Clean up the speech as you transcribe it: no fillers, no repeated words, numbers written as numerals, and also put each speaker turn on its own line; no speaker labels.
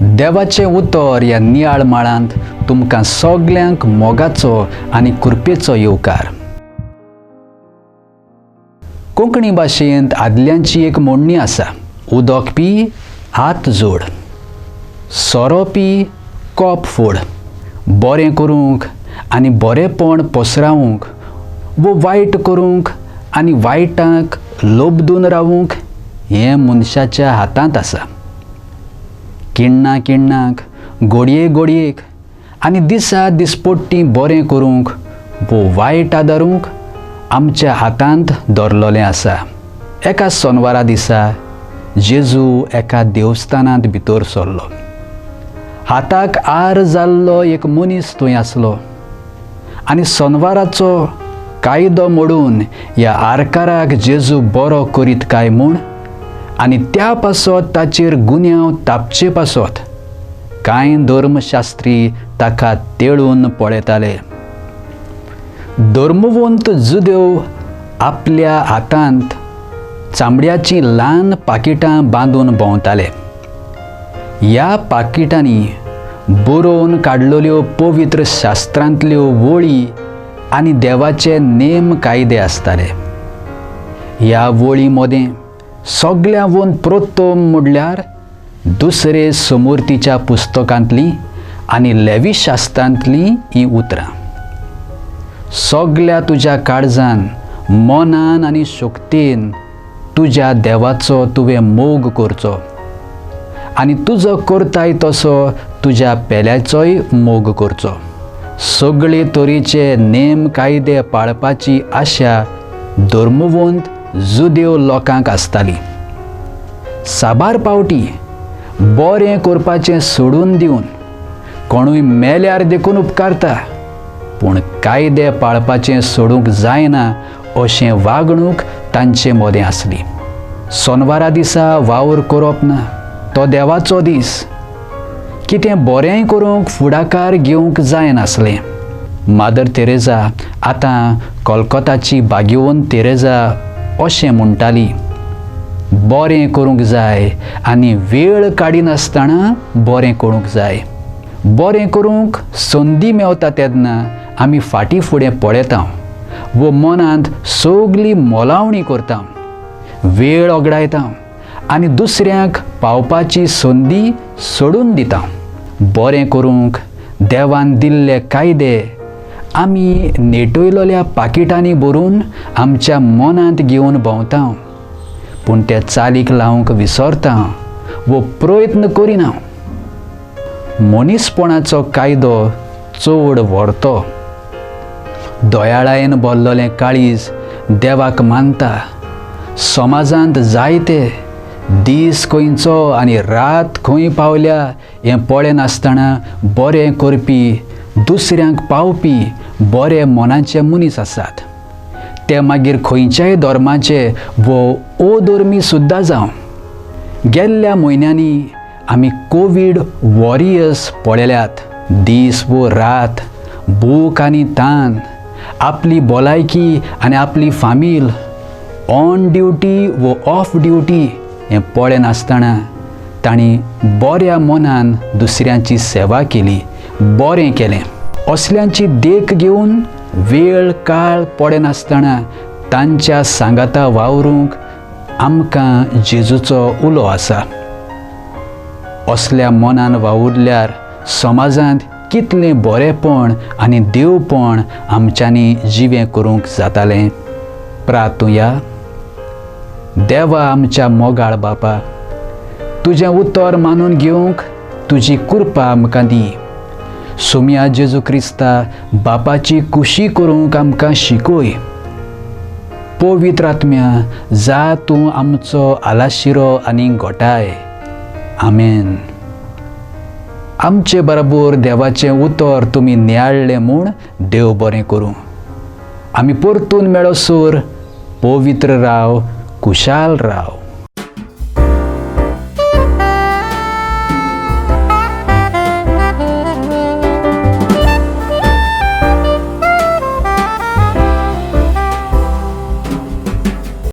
देवाचें उतर ह्या नियाळ माळांत तुमकां सगल्यांक मोगाचो आनी कृपेचो येवकार. कोंकणी भाशेंत आदल्यांची एक म्हणणी आसा, उदक पी हात जोड, सोरो पी कोप फोड. बरें करूंक आनी बरेंपण पसरावंक वो वायट करूंक आनी वायटाक लोबदून रावूंक हें मनशाच्या हातांत आसा. किण्णा किण्णाक, गोडये गोडयेक आनी दिसा दिसपट्टी बरें करूंक वो वायट आदारूंक आमच्या हातांत दवरलेलें आसा. एका सोनवारा दिसा जेजू एका देवस्थानांत भितर सरलो. हाताक आर जाल्लो एक मनीस थंय आसलो आनी सोनवाराचो कायदो मोडून ह्या आरकाराक जेजू बरो करीत काय म्हूण आनी त्या पासत ताचेर गुन्यांव तापचे पासत कांय धर्मशास्त्री ताका तेळून पळयताले. धर्मवंत जुदेव आपल्या हातांत चामड्याचीं ल्हान पाकिटां बांदून भोंवताले. ह्या पाकिटांनी बरोवन काडलेल्यो पवित्र शास्त्रांतल्यो वळी आनी देवाचे नेम कायदे आसताले. ह्या वळी मदें सगळ्यांवून प्रथम म्हणल्यार दुसरे समूर्तीच्या पुस्तकांतलीं आनी लेवी शास्त्रांतलीं हीं उतरां. सगळ्या तुज्या काळजान, मनान आनी शक्तीन तुज्या देवाचो तुवें मोग करचो आनी तुजो करताय तसो तुज्या पेल्याचोय मोग करचो. सगळे तरेचे नेम कायदे पाळपाची आशा धर्मवंत जुदेव लोकांक आसताली. साबार पावटी बरें करपाचें सोडून दिवन कोणूय मेल्यार देखून उपकारता, पूण कायदे पाळपाचें सोडूंक जायना अशें वागणूक तांचे मदें आसली. सोनवारा दिसा वावर करप ना, तो देवाचो दीस. कितें बरेंय करूंक फुडाकार घेवंक जायनासलें. मादर तेरेजा आतां कोलकोताची भाग्यवंत तेरेजा अशें म्हणटाली, बरें करूंक जाय आनी वेळ काडिनासतना बरें करूंक जाय. बरें करूंक संदी मेवता तेन्ना आमी फाटीं फुडें पळयता वो मनांत सगली मोलावणी करता, वेळ ओगडायता आनी दुसऱ्यांक पावपाची संदी सोडून दिता. बरें करूंक देवान दिल्ले कायदे आमी नेटयलेल्या पाकिटांनी भरून आमच्या मनांत घेवन भोंवता, पूण ते चालीक लावंक विसरता वो प्रयत्न करिना. मनीसपणाचो कायदो चड व्हरतो. दयाळायेन भरलेलें काळीज देवाक मानता. समाजांत जायते दीस खंयचो आनी रात खंय पावल्या हें पळयनासतना बरें करपी, दुसऱ्यांक पावपी बरे मनाचे मनीस आसात. ते मागीर खंयच्याय धर्माचे वो अधर्मी सुद्दां जावं. गेल्ल्या म्हयन्यांनी आमी कोवीड वॉरियर्स पळयल्यात. दीस वो रात भूक आनी तान, आपली भलायकी आनी आपली फामील ऑन ड्युटी वो ऑफ ड्युटी हें पळयनासतना तांणी बऱ्या मनान दुसऱ्यांची सेवा केली, बरें केलें. असल्यांची देख घेवन वेळ काळ पळयनासतना तांच्या सांगाता वावरूंक आमकां जेजूचो उलो आसा. असल्या मनान वावुरल्यार समाजांत कितलें बरेंपण आनी देवपण आमच्यांनी जिवें करूंक जातालें. प्रार्थुया. देवा आमच्या मोगाळ बापा, तुजें उतर मानून घेवंक तुजी कृपा आमकां दी. सोम्या जेजू क्रिस्ता बापाची कुशी करूंक आमकां शिकय. पवित्र आत्म्या, जा तूं आमचो आलाशिरो आनी गोठाय. आमेन. आमचे बरोबर देवाचें उतर तुमी नियाळ्ळें म्हूण देव बरें करूं. आमी परतून मेळोसर पवित्र राव, कुशाल राव.